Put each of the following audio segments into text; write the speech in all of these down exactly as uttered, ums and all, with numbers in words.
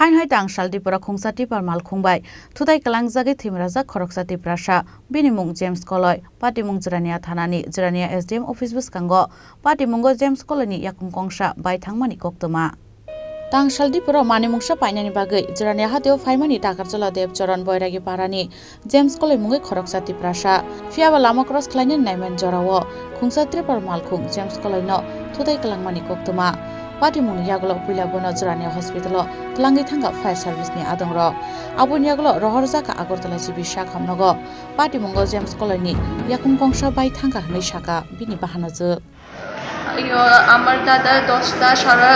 Hain hai tangsal Tripura khungsa tipper malkhung bai thutai kalangjagwi thwimrajak khoroksa Tiprasa, bini mung James Koloi, patimung Jirania thanani Jirania S D M office bwskango patimungo James Koloini yakung kongsa bai thangmani koktwma. Tangsal Tripura manwi mungsa painani bagwi Jirania hatio phaimani Takarjala Debcharan Boiragi parani James Koloi mungwi khoroksa Tiprasa. Phiyaba lama cross khlainani naimani jorao khungsa Tripura malkhung James Koloino thutai kwlangmani koktwma. Patimungni yagulo puila bono Jirania hospital-o twlangwi thangkha fire service-ni adongrok. Aboni yagulo rohorjakha Agartala G B sak hamnogo. Patimungo James Koloini yakung kongsa bai thangkha hwnwi sakha bini bahanajwk. ইয়ো, আমার দাদা দশটা সাড়ে,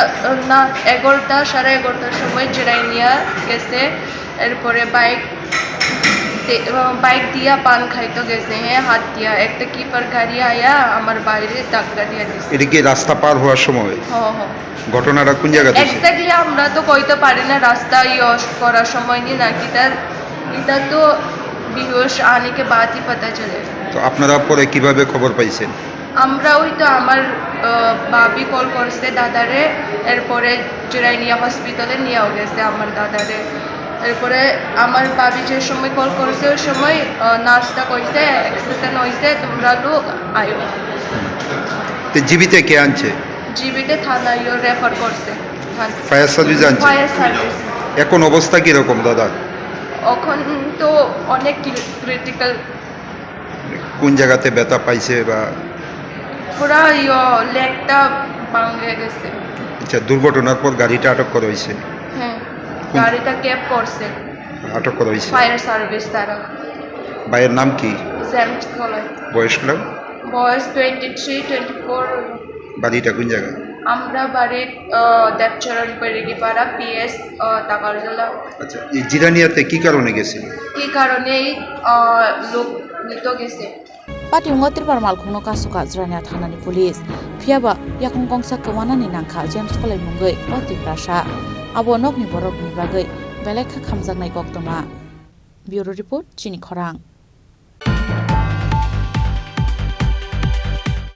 না, এগারোটা, সাড়ে এগারোটার সময় জিরাইনিয়া গেছে। এরপরে বাইক দে-, আহ, বাইক দিয়া পান খাইতে গেছে, হ্যাঁ, হাত দিয়া। একটা কিপার গাড়ি আয়া আমার বাইরে ধাক্কা দিয়া দিছে। এটা কি রাস্তা পার হওয়ার সময়? হ, হ। ঘটনাটা কোন জায়গাতে ছিল? এক্স্যাক্টলি আমরা তো কইতে পারি না রাস্তা ইয়ো করার সময় নি নাকি তার, এটা তো বেহোশ আনে কে বাদ ই পাতা চলে। তো আপনারা পরে কিভাবে খবর পাইছেন? আমরা ওই তো আমার, আহ, ভাবি কল করছে দাদারে, এরপরে জিরাইনিয়া হসপিটালে নিয়েও গেছে আমার দাদারে। এরপরে আমার ভাবি যে সময় কল করছে, ওই সময়, আহ, নার্সটা কইছে, "অ্যাক্সিডেন্ট হইছে, তোমরা লোক আয়ো।" তো জীবিত কে আনছে? জীবিত থানায় রেফার করছে। ফায়ার সার্ভিস আনছে? Fire service. এখন অবস্থা কিরকম, দাদা? এখন তো অনেক ক্রি-, ক্রিটিক্যাল। কোন জায়গাতে ব্যথা পাইছে বা? পুরা ইয়ো, লেগটা ভাঙে গেছে। আচ্ছা, দুর্ঘটনার পর গাড়িটা আটক করা হয়েছে? হ্যাঁ, কোন গাড়িটা ক্যাব করছে। আটক করা হয়েছে? ফায়ার সার্ভিস তারা। ভাইয়ের নাম কি? জেমস কলয়। বয়স কত? বয়স টোয়েন্টি থ্রি, টোয়েন্টি ফোর। বাড়িটা কোন জায়গা? আমরা বাড়ি, আহ, দেবচরণ পেরিগিপাড়া, পি এস, আহ, তাকারজলা। আচ্ছা, এই জিরানিয়াতে কি কারণে গেছিল? কি কারণে এই, আহ, লোক নিতে গেছে? Patimung o Tripura malkhungno kasukha Jirania thanani police. Phiyaba yakung kongsa kwmanani nangkha James Koloi mungwi o Tiprasa. Abo nokni borokni bagwi belai kha khamjaknai koktwma. Bureau report, Chini Khorang.